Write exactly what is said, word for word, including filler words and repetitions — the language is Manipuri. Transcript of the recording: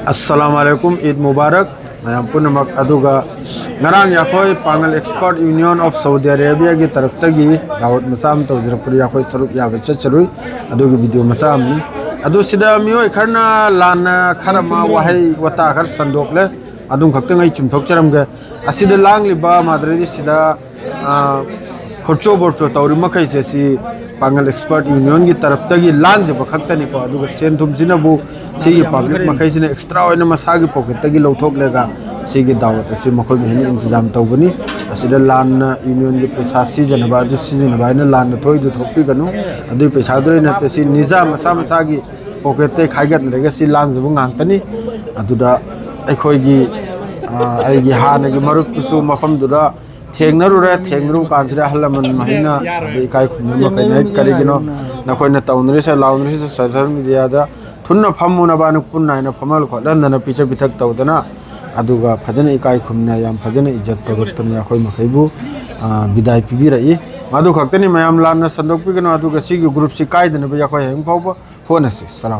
ꯑꯁꯂꯥꯃꯨ ꯑꯂꯥꯏꯀꯨꯝ, ꯏꯗ ꯃꯨꯕꯥꯔꯛ ꯃꯌꯥꯝ ꯄꯨꯝꯅꯃꯛ꯫ ꯑꯗꯨꯒ ꯉꯔꯥꯡ ꯑꯩꯈꯣꯏ ꯄꯥꯡꯒꯜ ꯑꯦꯛꯁꯄꯔꯠ ꯌꯨꯅꯤꯌꯟ ꯑꯣꯐ ꯁꯥꯎꯗꯤ ꯑꯔꯦꯕꯤꯌꯥꯒꯤ ꯇꯔꯞꯇꯒꯤ ꯗꯥꯋꯠ ꯃꯆꯥ ꯑꯃ ꯇꯧꯖꯔꯛꯄꯗ ꯑꯩꯈꯣꯏ ꯁꯔꯨꯛ ꯌꯥꯕ ꯆꯠꯆꯔꯨꯏ꯫ ꯑꯗꯨꯒꯤ ꯚꯤꯗꯤꯑꯣ ꯃꯆꯥ ꯑꯃꯅꯤ꯫ ꯑꯗꯨ ꯁꯤꯗ ꯃꯤꯑꯣꯏ ꯈꯔꯅ ꯂꯥꯟꯅ ꯈꯔ ꯑꯃ ꯋꯥꯍꯩ ꯋꯥꯇꯥ ꯈꯔ ꯁꯟꯗꯣꯛꯂꯦ꯫ ꯑꯗꯨꯝ ꯈꯛꯇꯪ ꯑꯩ ꯆꯨꯝꯊꯣꯛꯆꯔꯝꯒꯦ꯫ ꯑꯁꯤꯗ ꯂꯥꯡꯂꯤꯕ ꯃꯥꯗ꯭ꯔꯗꯤ ꯁꯤꯗ, ꯑ, ꯈꯣꯔꯆꯣ ꯕꯣꯔꯆꯣ ꯇꯧꯔꯤ ꯃꯈꯩꯁꯦ ꯁꯤ ꯄꯥꯡꯒꯜ ꯑꯦꯛꯁꯄꯔꯠ ꯌꯨꯅꯤꯌꯟꯒꯤ ꯇꯔꯞꯇꯒꯤ ꯂꯥꯡꯖꯕ ꯈꯛꯇꯅꯤꯀꯣ꯫ ꯑꯗꯨꯒ ꯁꯦꯟ ꯊꯨꯝꯁꯤꯅꯕꯨ ꯁꯤꯒꯤ ꯄꯕ꯭ꯂꯤꯛ ꯃꯈꯩꯁꯤꯅ ꯑꯦꯛꯁꯇ꯭ꯔꯥ ꯑꯣꯏꯅ ꯃꯁꯥꯒꯤ ꯄꯣꯀꯦꯠꯇꯒꯤ ꯂꯧꯊꯣꯛꯂꯒ ꯁꯤꯒꯤ ꯗꯥꯋꯠ ꯑꯁꯤ ꯃꯈꯣꯏ ꯃꯈꯩꯅ ꯏꯟꯇꯤꯖꯥꯝ ꯇꯧꯕꯅꯤ꯫ ꯑꯁꯤꯗ ꯂꯥꯟꯅ ꯌꯨꯅꯤꯌꯟꯒꯤ ꯄꯩꯁꯥ ꯁꯤꯖꯤꯟꯅꯕ, ꯑꯗꯨ ꯁꯤꯖꯤꯟꯅꯕ ꯍꯥꯏꯅ ꯂꯥꯟꯅ ꯊꯣꯛꯏꯗꯨ ꯊꯣꯛꯄꯤꯒꯅꯨ꯫ ꯑꯗꯨꯒꯤ ꯄꯩꯁꯥꯗꯨꯗ ꯅꯠꯇꯦ, ꯁꯤ ꯅꯤꯖꯥ ꯃꯁꯥ ꯃꯁꯥꯒꯤ ꯄꯣꯀꯦꯠꯇꯩ ꯈꯥꯏꯒꯠꯅꯔꯒ ꯁꯤ ꯂꯥꯡꯖꯕ ꯉꯥꯛꯇꯅꯤ꯫ ꯑꯗꯨꯗ ꯑꯩꯈꯣꯏꯒꯤ, ꯑ, ꯑꯩꯒꯤ ꯍꯥꯟꯅꯒꯤ ꯃꯔꯨꯞꯇꯨꯁꯨ ꯃꯐꯝꯗꯨꯗ ꯊꯦꯡꯅꯔꯨꯔꯦ꯫ ꯊꯦꯡꯅꯔꯨꯕ ꯀꯥꯟꯁꯤꯗ ꯑꯍꯜ ꯂꯃꯟ ꯃꯍꯩꯅ ꯑꯗꯩ ꯏꯀꯥꯏ ꯈꯨꯝꯅꯕ ꯃꯈꯩꯅ, "ꯀꯔꯤꯒꯤꯅꯣ ꯅꯈꯣꯏꯅ ꯇꯧꯅꯔꯤꯁꯦ, ꯂꯥꯎꯅꯔꯤꯁꯦ? ꯁꯣꯁꯤꯌꯦꯜ ꯃꯦꯗꯤꯌꯥꯗ ꯊꯨꯅ ꯐꯝꯃꯨ, ꯅꯕꯥꯅꯤ ꯄꯨꯟꯅ ꯍꯥꯏꯅ ꯐꯝꯍꯜ ꯈꯣꯠꯍꯟꯗꯅ ꯄꯤꯖ ꯄꯤꯊꯛ ꯇꯧꯗꯅ, ꯑꯗꯨꯒ ꯐꯖꯅ ꯏꯀꯥꯏ ꯈꯨꯝꯅ ꯌꯥꯝ ꯐꯖꯅ ꯏꯖꯠ ꯇꯧꯔꯛꯇꯅ ꯑꯩꯈꯣꯏ ꯃꯈꯩꯕꯨ, ꯑ, ꯕꯤꯗꯥꯏ ꯄꯤꯕꯤꯔꯛꯏ꯫ ꯃꯗꯨ ꯈꯛꯇꯅꯤ, ꯃꯌꯥꯝ ꯂꯥꯟꯅ ꯁꯟꯗꯣꯛꯄꯤꯒꯅꯨ꯫ ꯑꯗꯨꯒ ꯁꯤꯒꯤ ꯒ꯭ꯔꯨꯞꯁꯤ ꯀꯥꯏꯗꯅꯕ ꯑꯩꯈꯣꯏ ꯍꯌꯦꯡ ꯐꯥꯎꯕ ꯍꯣꯠꯅꯁꯤ꯫ ꯁꯂꯥꯝ꯫